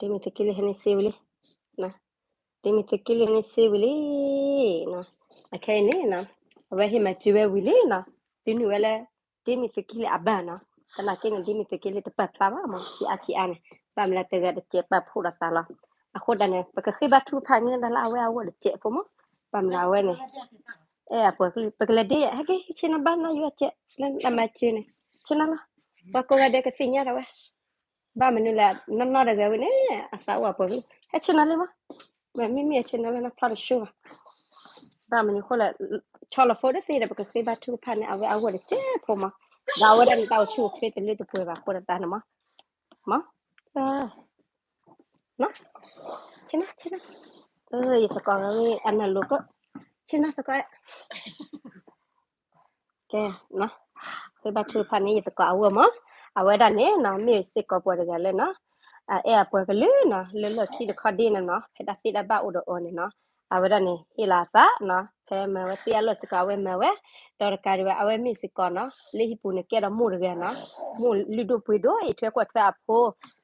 ဒ်မ့ၢ်သုးက့လွံၢ်ဟဲန့ၣ်စ့ဝံၤလံ, ဒ်မ့ၢ်သုးက့လွံၢ်ဟဲန့ၣ်စ့ဝံၤလံ, အခဲအံၤန့ၣ် အဝဲဟ့ၣ်မၤစၢၤဝဲဝံၤလံနီၤ, တုၤနုာ်ဝဲလၢ ဒ်မ့ၢ်သုးက့လွံၢ်အဘၢၣ်နီၤ, သနာ်က့န့ၣ် ဒ်မ့ၢ်သုးက့လွံၢ်တပာ်ဖျါဘၣ်မး ဆံးအါဆံးအါန့ၣ်, ဘၣ်မနုၤလၢတဂၤတစဲးပာ်ဖှိၣ်ဒီးသးလီၤ, အဃိဒၣ်န့ၣ် ပကဃ့ဘါထုကဖၣ်န့ၢ်ဒၣ်လၢအဝဲအဂီၢ်တစဲးဖိမး, ဘၣ်မနုၤအဝဲန့ၣ် အဲၣ်အပှၤကလုာ် ပကလဲၤဒ့ ဟဲက့ၤ ဆ့ၣ်နီၤဘၣ်နီၤ ယွၤစဲး လၢအမၤစၢၤန့ၣ် ဆ့ၣ်နီၤလီၤ, ပှၤကိးဂၤဒဲးကသ့ၣ်ညါဒၣ်ဝဲ ဘၣ်မနုၤလဲၣ် နီၢ်နီၢ်တဂၤဝဲန့ၣ် အသးအိၣ်အပှၤကလုာ် ဟဲဆ့ၣ်နီၤလံမး, မ့မ့ၢ်အဆ့ၣ်နီၤလံနီၤ ဖျီတဆှိဘၣ်, ဘၣ်မနုၤအဃိလဲၣ်, ဆီလီၤဖိတသ့ဒီး ပကဃ့ဘါထုကဖၣ်န့ၢ်အဝဲအဂီၢ်တစဲးဖိမး, ဒီးအဝဲဒၣ်န့ၣ်တၢ်အိၣ်ဆူၣ်အိၣ်ချ့တလၢတပှဲၤဘၣ်အဃိဒၣ်တၢ်န့ၣ်မး, မး ဆ့ၣ်နီၤ ဆ့ၣ်နီၤ, ယသကိးဂၤဝဲအနၢ်လိၤက, ဆ့ၣ်နီၤသကိး ကဲ, ဃ့ဘါထုကဖၣ်န့ၢ်ယသကိးအဂီၢ်မး, အဝဲဒၣ်န့ၣ်နီၤ မ့ၢ်စ့ၢ်ကီးပှၤတဂၤလၢနီၤ, အအဲၣ်အပှၤကလုာ်နီၤ လၢလီၢ်ခံတခီဒ့န့ၣ်နီၤ ဖဲတၢ်သ့တၢ်ဘၣ်အိၣ်ဒီးအီၤန့ၣ်နီၤ, အဝဲဒၣ်န့ၣ် ဟ့ၣ်လီၤအသးနီၤ ဖဲမၤဝဲသ့အလီၢ်စ့ၢ်ကီးအဝဲမၤဝဲ, ဒီးတကးဒံးဘၣ် အဝဲမ့ၢ်စ့ၢ်ကီးနီၤ လၢဟံၣ်ပူၤန့ၣ်ကဲဒီးမိၢ်တဂၤနီၤ, မိၢ်လုၢ်ဒိၣ်ပှ့ၤဒိၣ် အံးထွဲကွၢ်ထွဲအဖိ,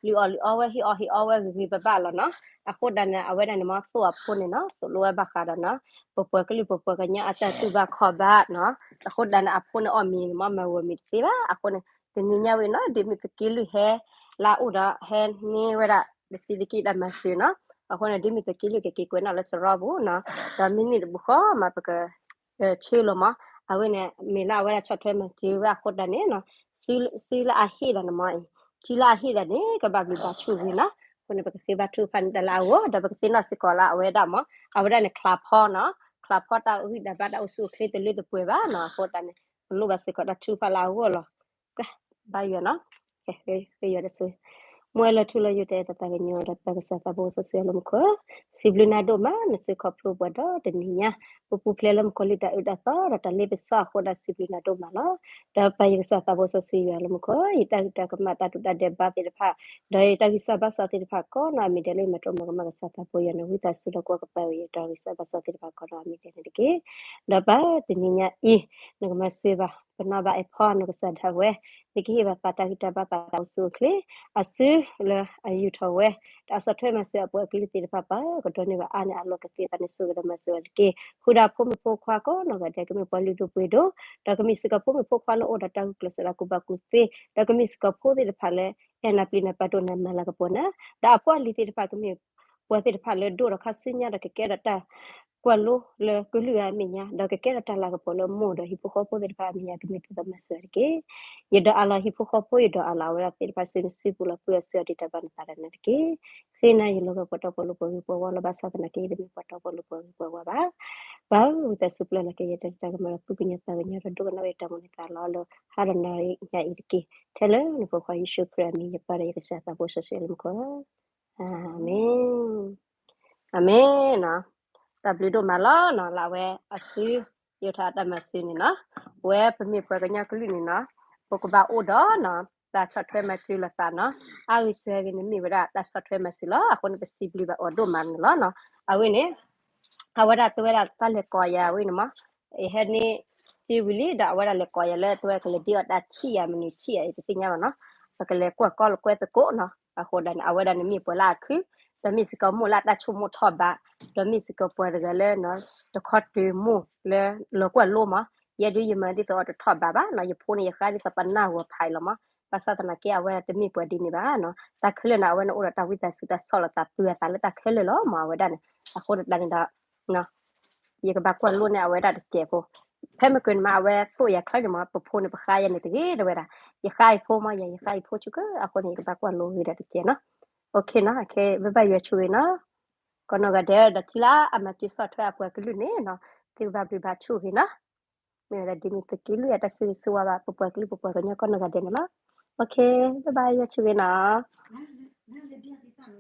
လုၢ်အီၣ်လုၢ်အီဝဲ ဟ့ၣ်အီၣ်ဟ့ၣ်အီဝဲဂ့ၤဂ့ၤဘၣ်ဘၣ်လီၤနီၤ, အဃိဒၣ်န့ၣ် အဝဲဒၣ်န့ၣ်မး သိၣ်အဖိန့ၣ်နီၤ သိၣ်လိဝဲဘၣ်ဃးဒီးနီၤ ပပှၤကလုာ်ပပှၤကညီအတၢ်တူၢ်ဘၣ်ခီၣ်ဘၣ်နီၤ, အဃိဒၣ်န့ၣ် အဖိန့ၣ်အီၣ်မ့ၤန့ၣ်မး မၤဂီၤမ့ၤတသ့ဘၣ်, အဃိန့ၣ် တနံၤညါဝဲနီၤ ဒ်မ့ၢ်သုးက့လွံၢ်ဟဲ လၢအအိၣ်ဒီး ဟဲန့ၢ်ဝဲဒၣ် တဆံးတက့ၢ်တၢ်မၤစၢၤနီၤ, အဃိန့ၣ် ဒ်မ့ၢ်သုးက့လွံၢ်ကက့ၤကွဲးနီၣ်လၢစရီပူၤနီၤ, ဒီးမ့ၢ်န့ၣ်တဘူၣ်ဃီမး ပက ဆၢလီၤမး, အဝဲန့ၣ် မ့ၢ်လၢအဝဲဒၣ်ဆီၣ်ထွဲမၤစၢၤဝဲအဃိဒၣ်န့ၣ်နီၤ, စုလၢအဟ့ၣ်ဒၣ်န့ၣ်မးအံၤ, စုလၢအဟ့ၣ်ဒၣ်န့ၣ် ကဘၣ်ဘျုးဘၣ်ဆိၣ်ဂ့ၤနီၤ, အဃိန့ၣ် ပကဃ့ဘါထုကဖၣ်န့ၢ်တၢ်လၢအဂီၢ် ဒီးပကသ့ၣ်နီၣ်စ့ၢ်ကီးလၢအဝဲဒၣ်မး, အဝဲဒၣ်န့ၣ် ချါဖီနီၤ, ချါဖီတၢ်ဂံၢ်တၢ်ဘါတၢ်အိၣ်ဆူၣ်အိၣ်ချ့တလၢတပှဲၤဘၣ်နီၤ, အဃိဒၣ်န့ၣ် ပလိၣ်ဘၣ်စ့ၢ်ကီးတၢ်ထုကဖၣ်လၢအဂီၢ်လီၤ. ဘါယွၤနီၤ, ဃ့ယွၤတစူၤ, မူဝဲလၢထူလၢယိာ်တၢ်အဲၣ်တၢ်သးကညီၤဒီးတၢ်ကစၢ်သးဘိစီဆှံအလၢမူခိၣ်, စံးဘျုးနၤဒိၣ်မး နစုခီဖျိပှၤဒီတနံၤညါ, ပပူၤဖျဲးလၢမုၣ်ကီၤလံၢ်တၢ်အၢတၢ်သီဒီးတၢ်လ့ပစီအဃိဒီးစံးဘျုးနၤဒိၣ်မးလီၤ. ဒီးပၢ်ယကစၢ်သးဘိစီဆှံယွၤလၢမူခိၣ်, ယတၢ်ဂံၢ်တၢ်ကမၣ်တၢ်ဒိၣ်တၢ်ဒဲးဘးသ့ၣ်တဖၣ်, ဒီးယတၢ်ဂံၢ်စၢ်ဘါစၢ်သ့ၣ်တဖၣ်ကိးနီၢ်အမံၤဒဲးလၢယမၤတအိၣ်မၤကမၣ်ကစၢ်သးဘိယွၤန့ၣ် ဝံသးစူၤဒီးကွၢ်ကပၤဝဲယတၢ်ဂံၢ်စၢ်ဘါစၢ်သ့ၣ်တဖၣ်ကိးနီၢ်အမံၤဒဲးန့ၣ်တက့ၢ်. ဒီးပၢ်တနံၤညါအံၤ, နကမၤစၢၤဘၣ် ပနီၢ်ဘၣ်အဲၣ်ဖီနကစၢ်ဒၣ်ဝဲ, နကဟ့ၣ်ဘၣ်သးတၢ်ဂံၢ်တၢ်ဘါသးတၢ်အိၣ်ဆူၣ်အိၣ်ချ့, အစုလၢအယူာ်ထီၣ်ဝဲ, ဒီးအဆီၣ်ထွဲမၤစၢၤအပှၤကလုာ်သ့ၣ်တဖၣ်ပၢ်, ကဒိးန့ၢ်ဘၣ်အါန့ၢ်အလီၢ်ကသ့အသးန့ၣ် ဆိၣ်ဂ့ၤဒီးမၤစၢၤဝဲတက့ၢ်. ဃုာ်ဒီးဖိမုၣ်ဖိခွါကိးနီၢ်ဂၤဒဲး ကမ့ၢ်ပှၤလုၢ်ဒိၣ်ပှ့ၤဒိၣ်, ဒီးကမ့ၢ်စ့ၢ်ကီးဖိမုၣ်ဖိခွါလၢအိၣ်ဒီးတၢ်ဂုာ်ကျဲးစၢးဒီးကူၣ်ဘၣ်ကူၣ်သ့, ဒီးကမ့ၢ်စ့ၢ်ကီးဖိသ့ၣ်တဖၣ်လၢ အဲၣ်နၤပျံၤနၤပာ်ဒိၣ်နၤမၤလၤကပီၤနၤ, ဒီးအဖိအလံၤသ့ၣ်တဖၣ်ကမ့ၢ် ပှၤသ့ၣ်တဖၣ်လၢဒိၣ်ဒီးခါဆူညါဒီးကကဲဒီးတၢ် ကွၢ်လိလၢကလုာ်အမဲာ်ညါ, ဒီးကကဲထီၣ်တၢ်လၤကပီၤလၢမိၢ်ဒီးဟံၣ်ဖိဃီဖိသ့ၣ်တဖၣ်အမဲာ်ညါ ကမ့ၢ်သုတၢ်မၤစၢၤတက့ၢ်. ယဒိးအးလီၤဟံၣ်ဖိဃီဖိ, ယဒိးအးလီၤအဝဲဒၣ်သ့ၣ်တဖၣ်စုနစုပူၤလီၤ ပှၤအစုအီၤဒံးတၢ်ဘၣ်နသးဒီးနၤတက့ၢ်. ဃ့နၤယလီၤဂာ်ပှၤတီပှၤလိၤပှၤဂ့ၤပှၤဝါလီၤ ဘၣ်ဆၣ်သနာ်က့ ယတမ့ၢ်ပှၤတီပှၤလိၤပှၤဂ့ၤပှၤဝါဘၣ်. ပၢ်ဧၢ, ဝံသးစူၤပျဲလီၤက့ၤယတၢ်ဂံၢ်တၢ်ကမၣ်ဒီးသူၣ်ကညီၤသးကညီၤဒီးဒိကနၣ်ဝဲယတၢ်မၤန့ၢ်သးလီၤလၢ ဟါဒီးနၤညါအံၤတက့ၢ်. ထဲလၢနဖိခွါယ့ၣ်ၡူးခရံာ်အမံၤ ယပၢ်ဒီးယကစၢ်သးဘိစီဆှံအလၢမူခိၣ် အၤမ့ၣ်. အၤမ့ၣ်နီၤ. တၢ်ဘျုးဒိၣ်မးလီၤနီၤ လၢအဝဲအစုယိာ်ထီၣ်အတၢ်မၤစၢၤန့ၣ်နီၤ, ပဝဲပမ့ၢ်ပှၤကညီကလုာ်န့ၣ်နီၤ, ပကဘၣ်အိၣ်ဒီးနီၤ တၢ်ဆီၣ်ထွဲမၤစၢၤလိာ်သးနီၤ, အါဂ့ၤစှၤဂ့ၤန့ၣ်မ့ၢ်ဝဲဒၣ်တၢ်ဆီၣ်ထွဲမၤစၢၤလီၤ. အဃိန့ၣ် ပစံးဘျုးဘၣ်အီၤဒိၣ်မးန့ၣ်လီၤနီၤ. အဝဲန့ၣ် အဝဲဒၣ်တဲဝဲဒၣ်တၢ်လဲၤကိးယၤဝဲန့ၣ်မး, ယဟဲန့ၢ်စ့ဝံၤလံ ဒီးအဝဲဒၣ်လဲၤကိးယၤလၢတဝဲကလဲၤဒ်အီၣ်တၢ်ဆံၣ်ယၤမနုၤဆံၣ်ယၤအံၤ တသ့ၣ်ညါဘၣ်နီၤ, ပကလဲၤကွၢ်ကီလၢကွဲသကိးနီၤ. အဃိဒၣ်န့ၣ် အဝဲဒၣ်န့ၣ်မ့ၢ်ပှၤလၢအခုၣ်, ဒီးမ့ၢ်စ့ၢ်ကီးမိၢ်လၢအတၢ်ဆိကမိၣ်ထီၣ်ဘး, ဒီးမ့ၢ်စ့ၢ်ကီးပှၤတဂၤလၢ တခီတုၤမိၢ်လၢလီၤကွၢ်လိမး, ယဲဒုးယမၤဒ်သိးအီၤတထီၣ်ဘးဘၣ်နီၤ, ယဖိန့ၣ်ယဃါဒ်သိးပနၢ်ဂီၤဖးအံၤလီၤမး, ဘၣ်ဆၣ်သနာ်က့အဝဲဒၣ်တမ့ၢ်ပှၤဒ်န့ၣ်ဘၣ်နီၤ, တၢ်ခဲလၢာ်န့ၣ် အဝဲန့ၣ်အိၣ်ဒီးတၢ်ဝံသးစူၤတၢ်ဆီၣ်လီၤသးပှဲၤအသးလၢတၢ်ခဲလၢာ်လီၤမး အဝဲဒၣ်န့ၣ်, အဃိဒၣ်န့ၣ်ဒီး ယကဘၣ်ကွၢ်လိန့ၢ်အဝဲဒၣ်တစဲးဖိ, ဖဲမ့ၢ်ကွၢ်န့ၣ်မး အဝဲသိၣ်ယၤချါန့ၣ်မး ပဖိန့ၣ်ပဃါယၤန့ၣ်တဂ့ၤတဝဲဒၣ်, ယဃါယဖိမး ယၤယဃါယဖိဆူၣ်ကၢ အဃိန့ၣ် ယကဘၣ်ကွၢ်လိဂ့ၤဒၣ်တစဲးနီၤ, အိၣ်ခ့နီၤ, ခဲဘၣ်ဘၣ်ယွၤဆိၣ်ဂ့ၤနီၤ, ကိးနီၢ်ဂၤဒဲးဒီးထံၣ်လၢအမၤစၢၤဆီၣ်ထွဲအပှၤကလုာ်န့ၣ်နီၤ, သုကဘၣ်ဘျုးဘၣ်ဆိၣ်ဂ့ၤနီၤ, မ့ၢ်ဝဲဒၣ်ဒ်မ့ၢ်သုးက့လွံၢ်အတၢ်စုကဝဲၤဘၣ် ပပှၤကလုာ်ပပှၤကညီကိးနီၢ်ဂၤဒဲးန့ၣ်လီၤ, အိၣ်ခ့, ဘၣ်ဘၣ်ယွၤဆိၣ်ဂ့ၤနီၤ.